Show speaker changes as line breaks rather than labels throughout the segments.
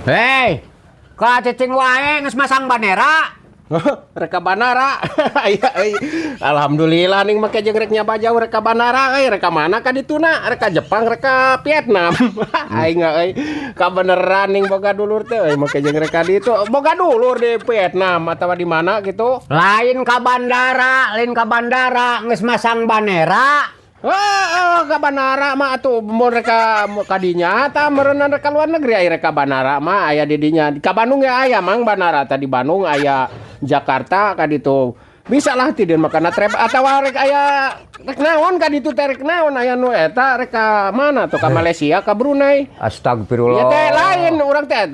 Hei, ka cicing wae geus masang bandera.
Rek ka bandara. Aya euy. Alhamdulillah ning make jeung rek nyaba jauh rek ka bandara euy, rek ka mana ka dituna? Rek ka Jepang, rek ka Vietnam. Aing euy, kabeneran ning boga dulur teh euy, make jeung rek ka ditu. Boga dulur di Vietnam atawa di mana gitu.
Lain ka bandara, lain ka bandara, geus masang bandera.
Ah, ka bandara mah atuh mun rek ka kadinya tah meureunna rek ka luar negeri, aya rek ka bandara mah aya di dinya. Ka Bandung ya aya, Mang, bandara tah di Bandung aya, Jakarta ka ditu. Bisa lah ti dieu mah kana trep atawa rek aya rek naon ka ditu teh, rek naon aya nu eta rek ka mana tuh, ka Malaysia, ka Brunei.
Astagfirullah.
Ieu teh lain urang teh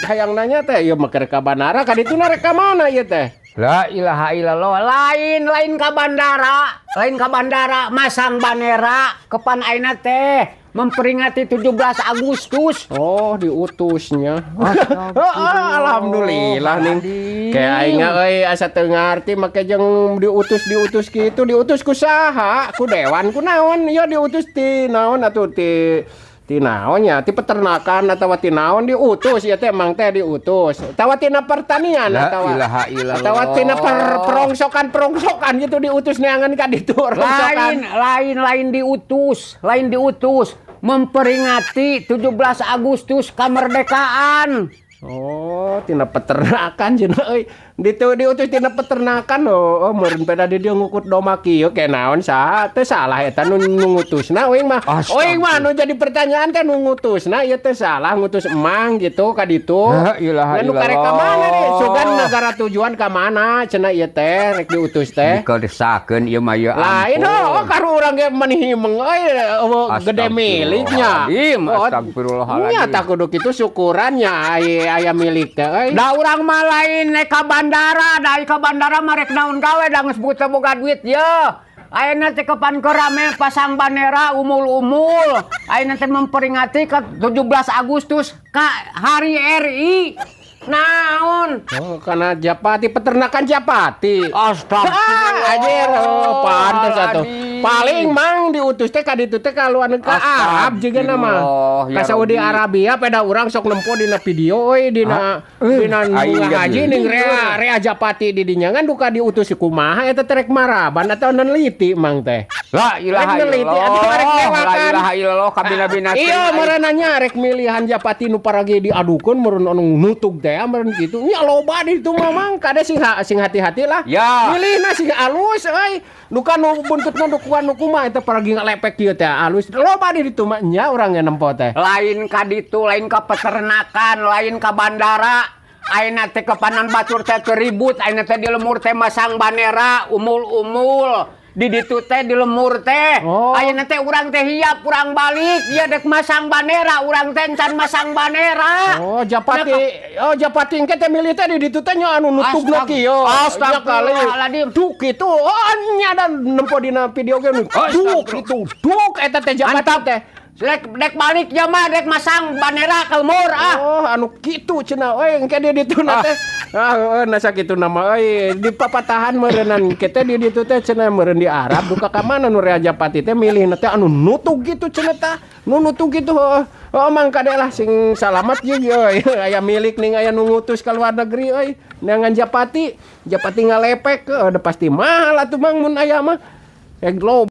hayang nanya teh ieu mah rek ka bandara ka ditu rek ka mana ieu teh?
La ilaha illallah, lain lain ka bandara, lain ka bandara, masang bandera kepan ayeuna teh memperingati 17 Agustus.
Oh, diutusnya. Oh, alhamdulillah nih. Kayak aing euy asa teu ngarti make jeung diutus-diutus kitu, diutus ku saha? Ku dewan, ku naon? Ieu diutus ti naon atuh, ti ti naon nya? Ti peternakan atawa ti naon diutus ieu teh, emang teh diutus? Atawa tina pertanian
La
atawa
ilaha illallah.
Atawa tina perongsokan-perongsokan gitu diutus neangan ka ditu rongsokan.
Lain, lain, lain diutus, lain diutus memperingati 17 Agustus kemerdekaan.
Oh, tina peternakan cenah euy. Ditu diutus tina peternakan, oh, meureun peda di dieu ngukut domba kieu ke naon saha teu salah eta nu ngutusna uing mah. Uing mah nu jadi pertanyaan teh nu ngutusna ieu teh salah ngutus emang gitu ka ditu.
La ilaha
Ngan nu karek ka mana nih?
illallah.
Sugan negara tujuan ka mana cenah ieu teh rek diutus teh?
Dikedesakeun ieu mah ya.
Lain, oh, karu urang ge mani himeng euy, eueuh gede miliknya.
Astagfirullahaladzim,
Oh,
astagfirullahaladzim.
nya tak kudu kitu syukurannya aya milik teh euy.
Da urang mah lain naik ka bandara, da ka bandara mah rek naon gawe, da geus teu boga duit ye. Ayeuna teh kapan keur rame pasang bandera umul-umul. Ayeuna teh memperingati ke 17 Agustus ka Hari RI. Naon?
Oh, karena Japati, peternakan Japati.
Astagfirullah.
Ah, anjir, oh, pantes atuh.
Aduh.
Paling mang diutus teh ka ditu teh ka luar ka Arab juga nama.
Astagfirullah,
Ka
ya
Saudi
Rabbi.
Arabia peda urang sok nempo dina video euy, dina dina
aing
bunga
ge
haji ning rea rea Japati di dinya, ngan duka diutus kumaha eta teh, rek maraban atau neliti mang teh?
La ilaha
Rek neliti
illallah.
atuh rek
La
lewakan.
ilaha illallah kabina-bina.
Iya, merenanya rek milihan Japati nu paragi diadukeun meureun anu nutug teh meureun kitu. Nya loba di ditu mah, Mang, kade sing sing hati-hati lah.
Ya.
Milihna sing alus euy. Duka nu buntutna dukuan nu kumaha eta paragi ngalepek kieu teh alus. Loba di ditu mah nya urang ge nempo teh.
Lain ka ditu, lain ka peternakan, lain ka bandara. Ayeuna teh kepanan batur teh keur ribut, ayeuna teh di lembur teh masang bandera umul-umul. Di ditu teh di lembur teh.
Oh.
Ayeuna teh urang teh hiap, urang balik, ieu dek masang bandera, urang teh encan masang bandera.
Oh, Japati. Oh, Japati engke teh milih teh di ditu teh nya anu nutugna kieu.
Astagfirullahaladzim.
Duk kitu. Oh, nya dan nempo dina video ge nu. Duk kitu. Duk eta teh Japati
Mantap.
teh.
Dek dek balik ya mah dek masang bandera ke lembur ah.
Oh, anu kitu cenah euy engke di ditu na teh. Ah, heueuh na sakitu nama euy di papatahan meureunnan kita di ditu teh cenah meureun di Arab duka ka mana nu rea Japati teh milihna teh anu nutug gitu cenah tah. Nu nutug gitu heueuh. Oh, mang kade lah sing salamat jeung euy aya milik ning aya nu ngutus ka luar negeri euy. Neangan Japati, Japati ngalepek heueuh, udah pasti mahal atuh, Mang, mun aya mah. Loba.